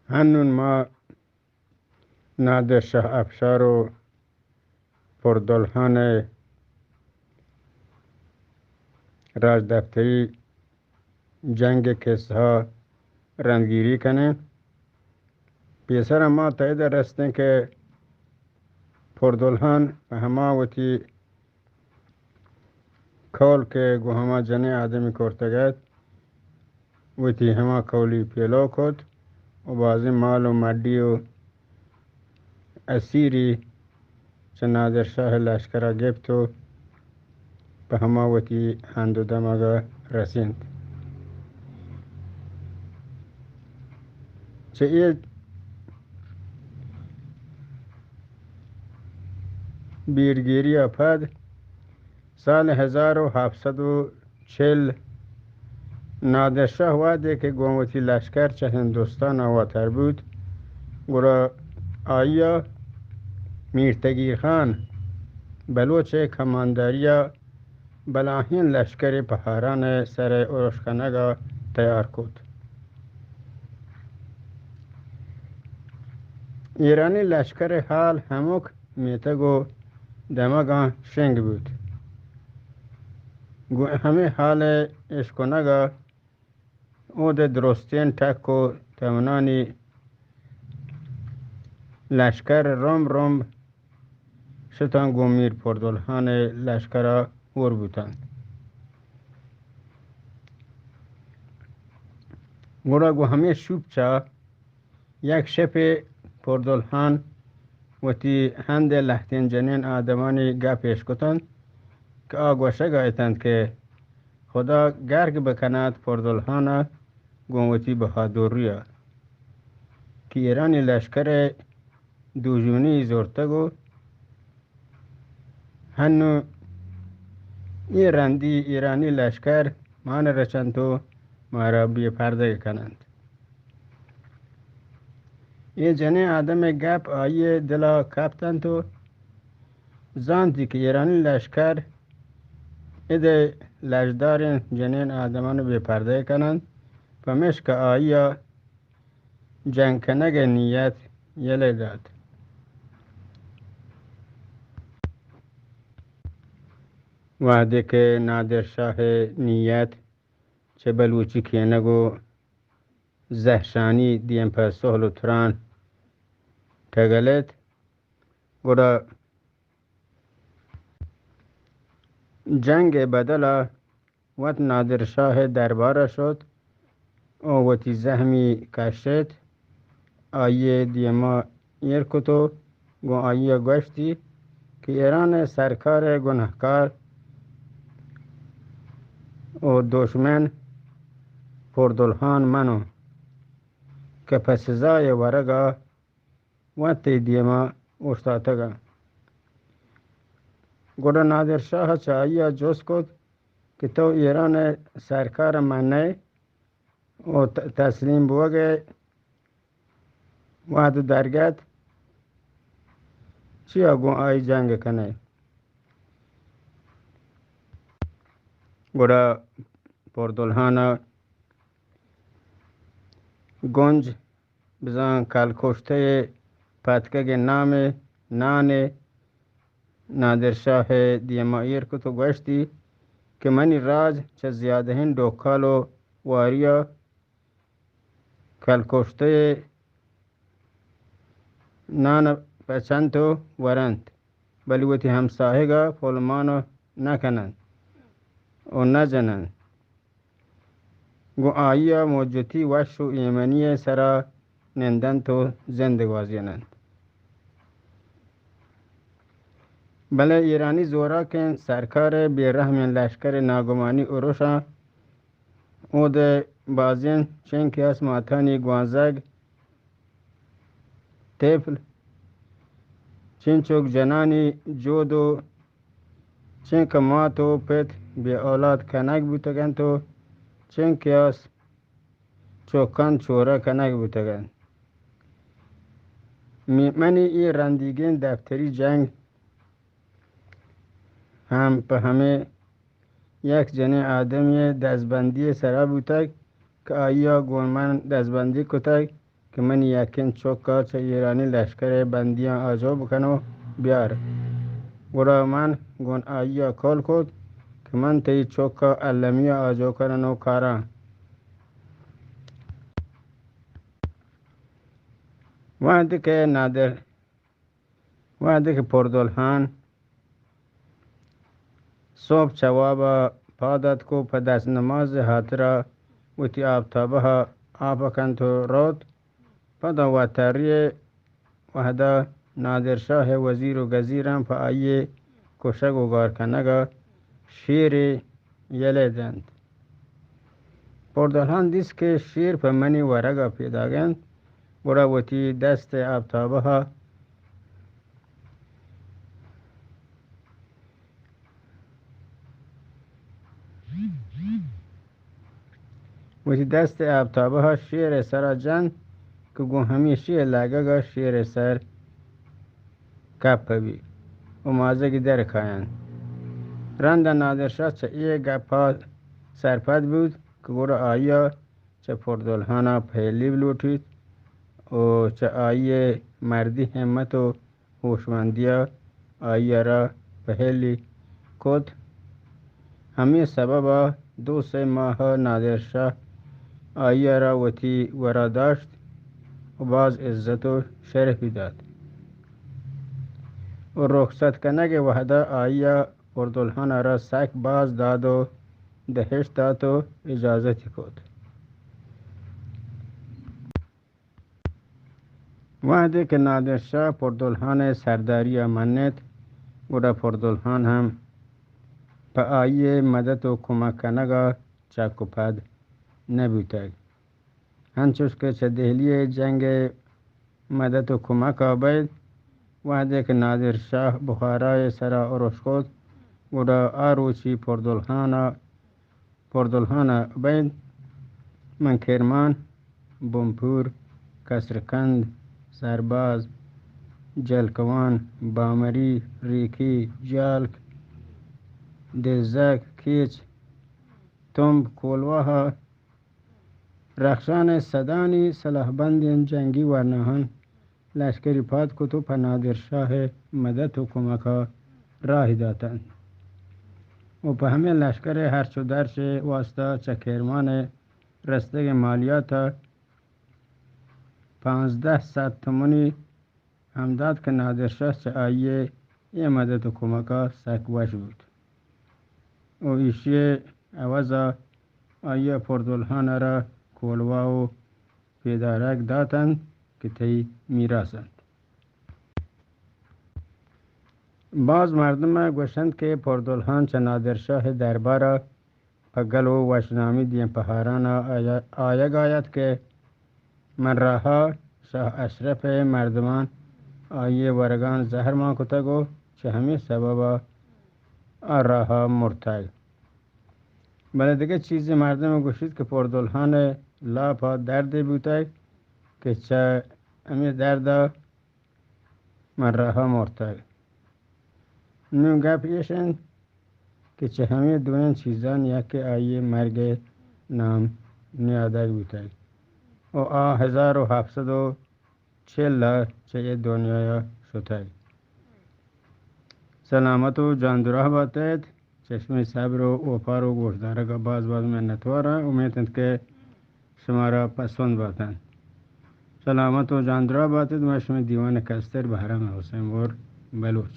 ہنون ما نادر شاہ افشار و پردلہان ء راجدپتری جنگ ء کسہ ء رندگیری کنیں۔ پیسر ء ما تہ ادا رستیں کہ پردلہان پہ ہما وتی کول کہ گوں ہما جنیں آدمی کرتگ ات، وتی ہما کولی پیلو کت و بازیں مال و مڈی و اسیری چہ نادر شاہ ء لشکر ء گپت و پہ ہما وتی ہند و دمگ ء رسینت۔ چہ اے بیرگیری ء پد سال ہزار و ہفت سد و چل نادر شاہ وہدے کہ گوں وتی لشکر چہ ہندوستان ء واتر بوت، گڑا آئی ء میر تگیر خان بلوچ ء کمانداری ء بلاہیں لشکرے پہاران ء سر ء ارش کنگ ء تیار کت۔ ایرانی لشکر ء حال ہمک میتگ و دمگاں شنگ بوت۔ گوں ہمے حال ء اشکنگ ء اود ء درستیں ٹک و تمنانی لشکر رمب رمب شتاں گوں میر پردلہان ء لشکر ء ہور بوتنت۔ گڑا گوں ہمے شوپچا یک شپے پردلہان وتی ہند ء لہتیں جنین آدمانی گپ اشکتنت کہ آ گوشگ ء اتنت کہ خدا گرگ بکنات پردلہان ء گوں وتی بہادری ء کہ ایرانی لشکر ء دوژمنی زرتگ و ہنو اے رندی ایرانی لشکر مان رچنت و مارا بے پردگ کننت۔ اے جنیں آدم ء گپ آئی ء دل ء کپتنت و زانتی کہ ایرانی لشکر اد ء لشداریں جنین آدمان بے پردگ کننت، پمیشکہ آئی ء جنگ کنگ ء نیت یلہ دات۔ وہدے کہ نادر شاہ ء نیت چہ بلوچی کینگ و زہرشانی دیم پہ سہل و تران ٹگل ات، گڑا جنگ ء بدل ء وت نادر شاہ ء دربار ء شت و وتی زہمی کشت، آئی ء دیما ایر کت و گوں آئی ء گوشتی کہ ایران ء سرکار ء گنہکار و دشمن پردلہان من آں کہ پہ سزا ء ورگ ء وت تئی دیما اوشتاتگ آں۔ گڑا نادر شاہ ء چہ آئی ء جست کت کہ تو ایران ء سرکار ء منئے و ت-، تسلیم بوگ ء وہد درگت، چیا گوں آئی جنگ کنئے؟ گڑا پردلہان ء گنج بزاں کلکشتہ ء پتکگ ء نام ء نان ء نادر شاہ ء دیما ایر کت و گوشتی کہ منی راج چہ زیادہیں ڈکال و واری ء کلکشتہ ء نان ء پچنت و ورنت، بلے وتی ہمساہگ ء پلمان نہ کننت و نہ جننت۔ گوں آئی ء مجتی وش و ایمنی ء سرا نندنت و زند گوازیننت۔ بلے ایرانی زوراکیں سرکار ء بے رحمیں لشکر ء ناگمانی ارشاں اود ء بازیں چنکے است ماتانی گوانزگ طفل، چنچک جنانی جود و چنکہ مات و پت بے اولاد کنگ بوتگ انت و چنکہ آس چکان چورہ کنگ بوتگ انت۔ می-، منی اے رندیگیں دفتری جنگ ہم پہ ہمے یک جنیں آدمی ء دزبندی ء سرا بوتگ کہ آئی ء گوں من دزبندی کتگ کہ منی یکیں چک ءَ چہ ایرانی لشکر ءِ بندیاں آجو بکن ءُ بیار۔ گڑا من گوں آئی ءَ کول کت کہ من تئی چک ءَ المی ءَ آجو کناں ءُ کاراں۔ وہدے کہ نادر، وہدے کہ پردل ہان سہب چہ واب ءَ پاد اتک ءُ پہ دست نماز ءِ ہاترا وتی آپتابہ ءَ آپ کنت ءُ روت، پدا وتاری ءِ وہدا نادر شاہ ءِ وزیر ءُ گزیراں پہ آئی ءِ کشگ ءُ گار کنگ ءَ شیرے یلہ دنت۔ پردل ہان دیست کہ شیر پہ منی ورگ ءَ پیداگ انت، گڑا وتی دست ءِ آپتابہ ءَ وتی دست ءِ آپتابہ ءَ شیر ءِ سرا جنت کہ گوں ہمیشی ءِ لگگ ءَ شیر ءِ سر کپ بی ءُ مازگی در کاینت۔ رند ءَ نادر شاہ چہ اے گپ ءَ سرپد بوت کہ گڑا آئی ءَ چہ پردل ہان ءَ پہلی بلوٹیت ءُ چہ آئی ءِ مردی ہمت ءُ ہوشمندی ءَ آئی ءَ را پہلی کت۔ ہمے سبب ءَ دو سے ماہ ءَ نادر شاہ آئی ءَ را وتی گورا داشت ءُ باز عزت ءُ شرفی دات ءُ رخصت کنگ ءِ وہدا آئی ءَ پردل ہان ءَ را سک باز داد ءُ دہشت دات ءُ اجازتی کت۔ وہدے کہ نادر شاہ پردل ہان ءِ سرداری ءَ منت، گڑا پردل ہان ہم پہ آئی ءِ مدد ءُ کمک کنگ ءَ چک ءُ پد نہ بوتگ۔ انچوش کہ چہ دہلی ءِ جنگ ءِ مدد ءُ کمک ءَ بید، وہدے کہ نادر شاہ بخارا ءِ سرا ارش کت، گڑا آ روچی پردل ہان ءَ پردل ہان ءَ بید من کرمان، بنپور، کسرکند، سرباز، جلکوان، بامری، ریکی، جالک، دزگ، کیچ، تمب، کولواہ ءَ رخشان ءِ سدانی سلاہ بندیں جنگی ورناہاں لشکری پاد کت ءُ پہ نادر شاہ ءِ مدد ءُ کمک ءَ راہی داتنت ءُ پہ ہمے لشکر ءِ ہرچ ءُ درچ ءِ واستا چہ کرمان ءَ رستگیں مالیات ءَ پانزدہ سد تومنی ہم دات کہ نادر شاہ چہ آئی ءِ اے مدد ءُ کمک ءَ سک وش بوت ءُ ایشی ءِ عوض ءَ آئی ءَ پردل ہان ءَ را کولواہ ءُ پیدارگ دات انت کہ تئی میراث انت۔ باز مردم ءَ گوشنت کہ پردل ہان چہ نادر شاہ ءِ دربار ءَ پہ گل ءُ وشنامی دیم پہاران ءَ آیا-، آیگ ءَ ات کہ من راہ ءَ شاہ اشرف ءِ مردمان آئی ءِ ورگاں زہر مان کتگ ءُ چہ ہمے سبب ءَ آ راہ ءَ مرتگ۔ بلے دگہ چیزے مردم ءَ گوشیت کہ پردل ہان ءِ لاپ ءَ دردے بوتگ کہ چہ ہمے درد ءَ من راہ ءَ مرتگ۔ نوں گپ ایش انت کہ چہ ہمے دوئیں چیزاں یکے آئی ءِ مرگ ءِ نام نیادگ بوتگ ءُ آ ہزار ءُ ہپت سد ءُ چل ءَ چہ اے دنیا ءَ شتگ۔ سلامت ءُ جاندراہ بات ات۔ چہ شمئے صبر ءُ اوپار ءُ گوشدارگ ءَ باز باز منتوار آں۔ امیت انت کہ شمارا پسند بات انت۔ سلامت ءُ جاندراہ بات ات۔ من شمئے دیوان ءِ کستر بہرام حسین بور بلوچ۔